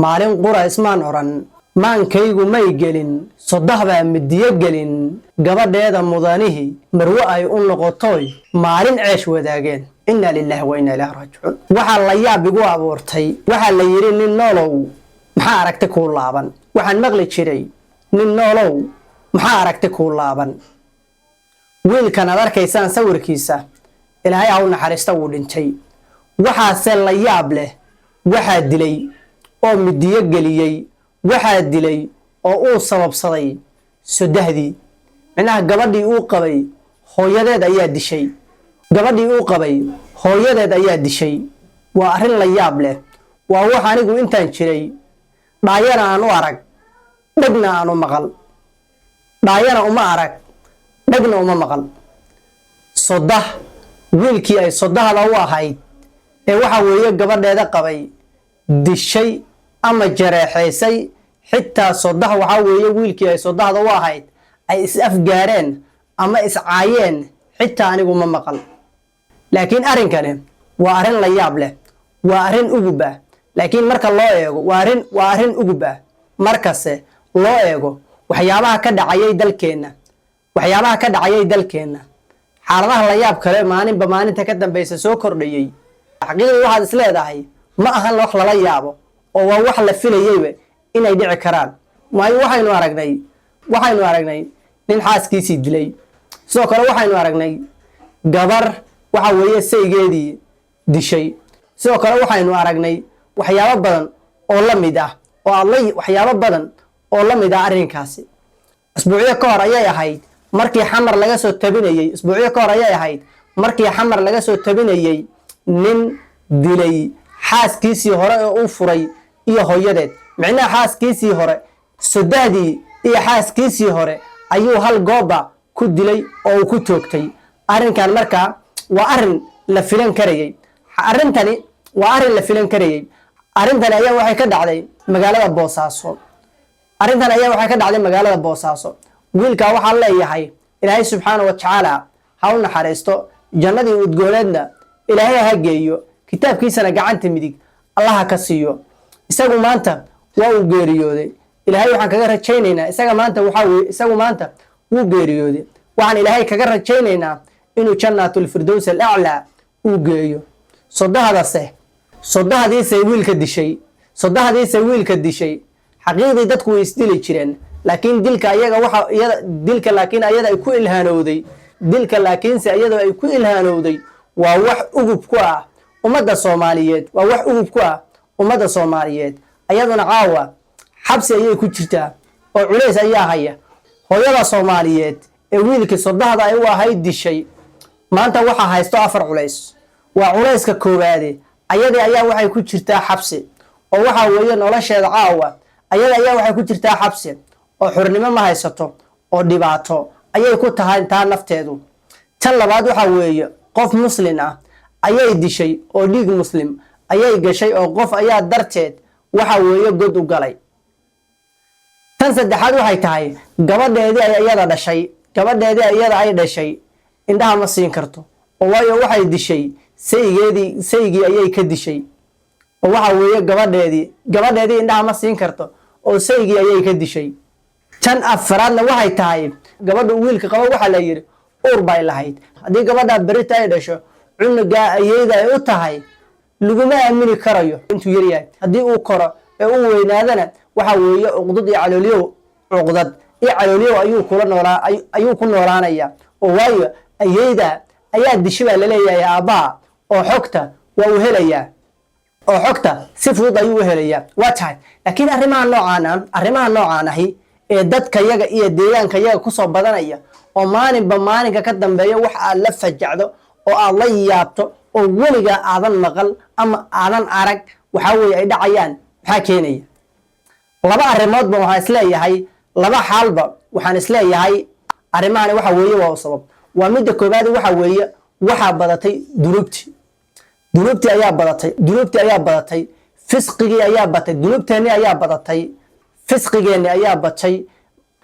Maalin qura ismaan odhan, maankaygu may gelin, soddahbaa midiyo gelin gabadheeda mudanihi marwe ay u noqotoy maalin ceesh wadaageen. Inna lilaahi wa inna ilaahi raajicuun. Waxaa la yaab igu abuurtay, waxaa la yidhi, "Nin noolow, maxaa aragti kuu laaban?" Waxaan maqli jiray, "Nin noolow, maxaa aragti kuu laaban?" Wiilkan aad arkaysaan sawirkiisa, Ilaahay ha u naxariista, wuu dhintay. Waxaase la yaab leh, waxaa dilay oo midiyo geliyey, waxaa dilay oo uu sababsaday sodahdii, micnaha gabadhii uu qabay hooyadeed ayaa dishay. Gabadhii uu qabay hooyadeed ayaa dishay. Waa arrin la yaab leh. Waa wax anigu intaan jiray dhaayana aan u arag, dhegna aan u maqal. Dhaayana uma arag, dhegna uma maqal. Sodah, wiilkii ay sodahda u ahayd ee waxa weeye gabadheeda qabay, dishay ama jareexaysay. Xitaa sodah waxaa weeye wiilkii ay sodahda u ahayd ay is afgaareen ama iscaayeen, xitaa anigu ma maqal. Laakiin arrinkani waa arrin la yaab leh, waa arrin ugub ah. Laakiin marka loo eego, waa arrin ugub ah markase loo eego waxyaabaha ka dhacayay dalkeenna, waxyaabaha ka dhacayay dalkeenna, xaaladaha la yaab kale maalinba maalinta ka dambeysa soo kordhayay. Xaqiiqdii waxaad is leedahay ma ahan wax lala yaabo oo waa wax la filayeyba inay dhici karaan. Waayo, waxaynu aragnay nin xaaskiisii dilay. Sidoo kale waxaynu aragnay gabar waxa weeye saygeedii dishay. Sidoo kale waxaynu aragnay waxyaabo badan oo la mid ah oo aad la waxyaabo badan oo la mid ah arrinkaasi. Isbuucyo ka hor ayay ahayd markii Xamar laga soo tabinayey, isbuucyo ka hor ayay ahayd markii Xamar laga soo tabinayey nin dilay xaaskiisii hore ee uu furay iyo hooyadeed. Micnaha xaaskiisii hore, sodahdii iyo xaaskiisii hore ayuu hal gooba ku dilay oo uu ku toogtay. Arrinkan markaa waa arrin la filan karayey. Arrintani waa arrin la filan karayey. Arrintani ayaa waxay ka dhacday magaalada Boosaaso. Arrintan ayaa waxay ka dhacday magaalada Boosaaso. Wiilkaa waxaan leeyahay, Ilaahay subxaana wa tacaala ha u naxariisto, jannadii udgooneedna Ilaahay ha geeyo, kitaabkiisana gacanta midig Allaha ka siiyo. Isagu maanta waa uu geeriyooday. Ilaahay waxaan kaga rajaynaynaa, isaga maanta waxaa weye, isagu maanta wuu geeriyooday, waxaan Ilaahay kaga rajaynaynaa inuu Jannatulfirdows alaclaa uu geeyo. Sodahdase, sodahdiisay wiilka dishay, sodahdiisay wiilka dishay. Xaqiiqdii dadku way isdili jireen, laakiin dilka ayaga waxa iyada dilka, laakiin ayada ay ku ilhaanowday dilka, laakiinse iyadoo ay ku ilhaanowday, waa wax ugub ku ah ummadda Soomaaliyeed. Waa wax ugub ku ah ummadda Soomaaliyeed. Ayaduna caawa xabsi ayay ku jirtaa oo culays ayaa haya. Hooyada Soomaaliyeed ee wiilkii sodahda ay u ahayd dishay maanta waxaa haysto afar culays. Waa culayska koowaade, ayadii ayaa waxay ku jirtaa xabsi oo waxaa weeye nolosheeda caawa ayada ayaa waxay ku jirtaa xabsi oo xornimo ma haysato oo dhibaato ayay ku tahay taa nafteedu. Tan labaad waxaa weeye, qof muslin ah ayay dishay oo dhiig muslim ayay gashay oo qof ayaa darteed waxa weeye god u galay. Tan saddexaad waxay tahay, gabadheedii ay iyada dhashay, gabadheedii iyada ay dhashay indhaha ma siin karto oo waayo waxay dishay saygeedii, saygii ayay ka dishay oo waxa weeye gabadheedii indhaha ma siin karto oo saygii ayay ka dishay. Tan afaraadna waxay tahay, gabadha wiilka qabo waxaa la yidhi uur bay lahayd. Haddii gabadhaa berita ay dhasho cunugaa ayeyda ay u tahay, laguma aamini karayo intuu yaryahay. Haddii uu koro ee uu weynaadana, waxa weeye cuqdad iyo caloolyow, cuqdad iyo caloolyow ayuu kula noolaa, ayuu ku noolaanaya oo waayo ayeyda ayaa dishi baa laleeyahay aabbaha oo xogta waa uu helayaa oo xogta si fudud ayuu u helayaa. Waa tahay, laakiin arrimaha noocaan ah, arrimaha noocaan ahi ee dadka yaga iyo deegaanka yaga kusoo badanaya oo maalinba maalinka ka dambeeya wax aad la fajacdo oo aad la yaabto oo weligaa aadan maqal ama aadan arag waxaa weeye ay dhacayaan, maxaa keenaya? Laba arrimoodba waxaan isleeyahay, laba xaalba waxaan isleeyahay arrimahani waxa weeye waa sabab. Waa midda koowaad, waxa weeye waxaa badatay dunuubtii. Dunuubtii ayaa badatay, dunuubtii ayaa badatay, fisqigii ayaa batay, dunuubteenni ayaa badatay, fisqigeenni ayaa batay.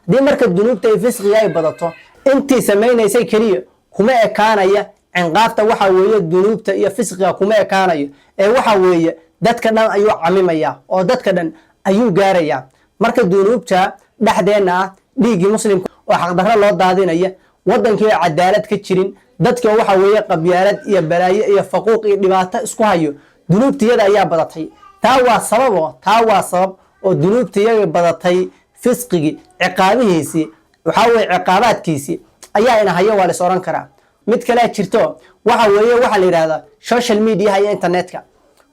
Haddii marka dunuubta iyo fisqiga ay badato, intii samaynaysay keliya kuma ekaanaya cinqaabta. Waxa weeye dunuubta iyo fisqiga kuma ekaanayo ee waxa weeye Dadka dhan ayuu camimayaa oo dadka dhan ayuu gaarayaa. Marka dunuubta dhexdeenna ah, dhiiggii muslimka oo xaqdarro loo daadinaya, wadankii oo cadaalad ka jirin, dadka waxa weeye qabyaalad iyo balaayo iyo faquuq iyo dhibaato isku hayo, dunuubtiyada ayaa badatay. Taa waa sababo, taa waa sabab oo dunuubtiyaga badatay. Fisqigii ciqaabihiisii, waxaa weye ciqaabaadkiisii ayaa ina hayo, waa la is oran karaa. Mid kalea jirto, waxa weeye waxaa la yidhahdaa social mediaha iyo internetka.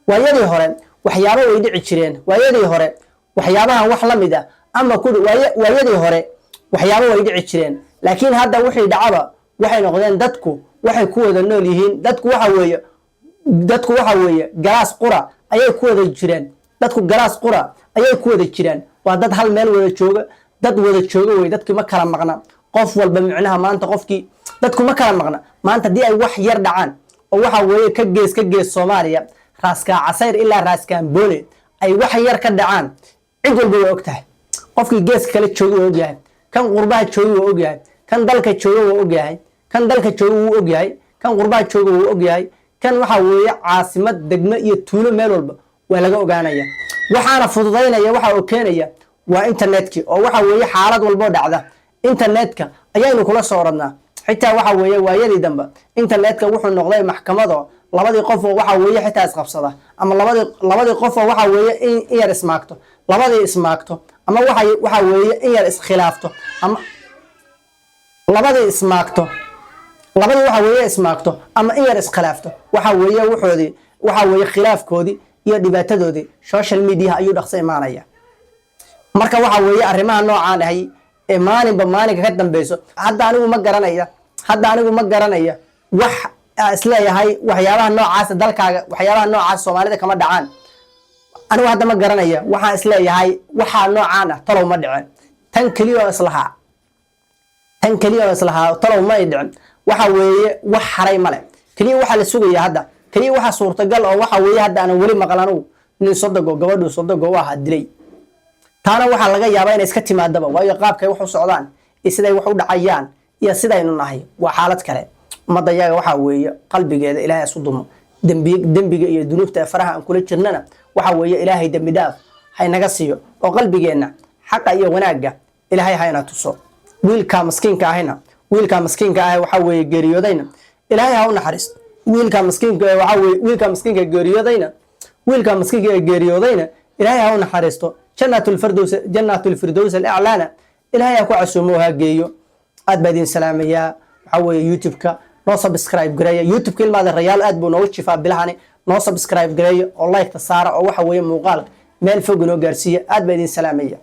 Waayadii hore waxyaabo way dhici jireen. Waayadii hore waxyaabahan wax la mid ah ama ku waayadii hore waxyaabo way dhici jireen, laakiin hadda wixii dhacaba waxay noqdeen dadku waxay ku wada nool yihiin. Dadku waxa weeye galaas qura ayay ku wada jireen. Dadku galaas qura ayay ku wada jiraan. Waa dad hal meel wada jooga, dad wada jooga wey. Dadki ma kala maqna. Qof walba micnaha maanta qofkii dadku ma kala maqna. Maanta haddii ay wax yar dhacaan oo waxa weeye ka gees Soomaaliya, Raaskaa Casayr ilaa Raaskaamboole, ay wax yar ka dhacaan, cid walba waa og tahay. Qofkii geeska kale jooga waa ogyahay, kan qurbaha jooga waa ogyahay, kan dalka jooga waa ogyahay, kan dalka jooga wuu ogyahay, kan qurbaha jooga wuu ogyahay, kan waxa weeye caasimad, degmo iyo tuulo, meel walba waa laga ogaanaya. Waxaana fududaynaya, waxa oo keenaya waa internetkii, oo waxa weeye xaalad walboo dhacda internetka ayaynu kula soo oradnaa. Xitaa waxa weeye waayadii dambe internetka wuxuu noqday maxkamado. Labadii qof oo waxa weeye xitaa isqabsada ama labadii qof oo waxa weeye in yar ismaagto, labadii ismaagto ama waxa weeye in yar iskhilaafto ama labadii ismaagto, labadii waxa weeye ismaagto ama in yar iskhilaafto, waxa weeye wuxoodii, waxa weeye khilaafkoodii iyo dhibaatadoodii social mediaha ayuu dhaqso imaanaya. Marka waxa weeye arrimaha noocaan ahay ee maalinba maalinka ka dambeyso, hadda anigu ma garanaya wax isleeyahay waxyaabaha noocaasa dalkaaga, waxyaabaha noocaas Soomaalida kama dhacaan. Anigu hadda ma garanaya waxaan isleeyahay waxaa noocaan ah talow ma dhicin. Tan keliya oo islahaa talow ma ay dhicin, waxa weeye wax haray male. Keliya waxaa la sugaya hadda, keliya waxaa suurtagal oo waxa weeye hadda aanan weli maqal anigu nin sodogo gabadhu sodogo u ahaa dilay. Taana waxaa laga yaabaa inay iska timaadaba, waayo qaabkay wax u socdaan iyo siday wax u dhacayaan iyo sidaynu nahay waa xaalad kale. Ummadda yaga waxaa weeye qalbigeeda Ilaahay isu dumo. Dembiga iyo dunuubta ee faraha aan kula jirnana waxa weeye Ilaahay dembi dhaaf haynaga siiyo, oo qalbigeenna xaqa iyo wanaagga Ilaahay hayna tuso. Wiilka maskiinka ah waxa weeye geeriyoodayna Ilaahay ha u naxariisto. Wiilka maskiinka waxa weeye wiilka maskiinka ee geeriyoodayna Ilaahay ha u naxariisto. Jannatul firdows alaclaana Ilaahay ha ku casuumo oo ha geeyo. Aad baa idin salaamayaa. Waxaa weeye YouTube-ka noo subscribe gareeya. YouTube-ka, ilmaada rayaal, aad buu noogu jifaa bilahani. Noo subscribe gareeya oo like-ta saara oo waxa weeye muuqaalka meel fog inoo gaarsiiya. Aad baa idin salaamaya.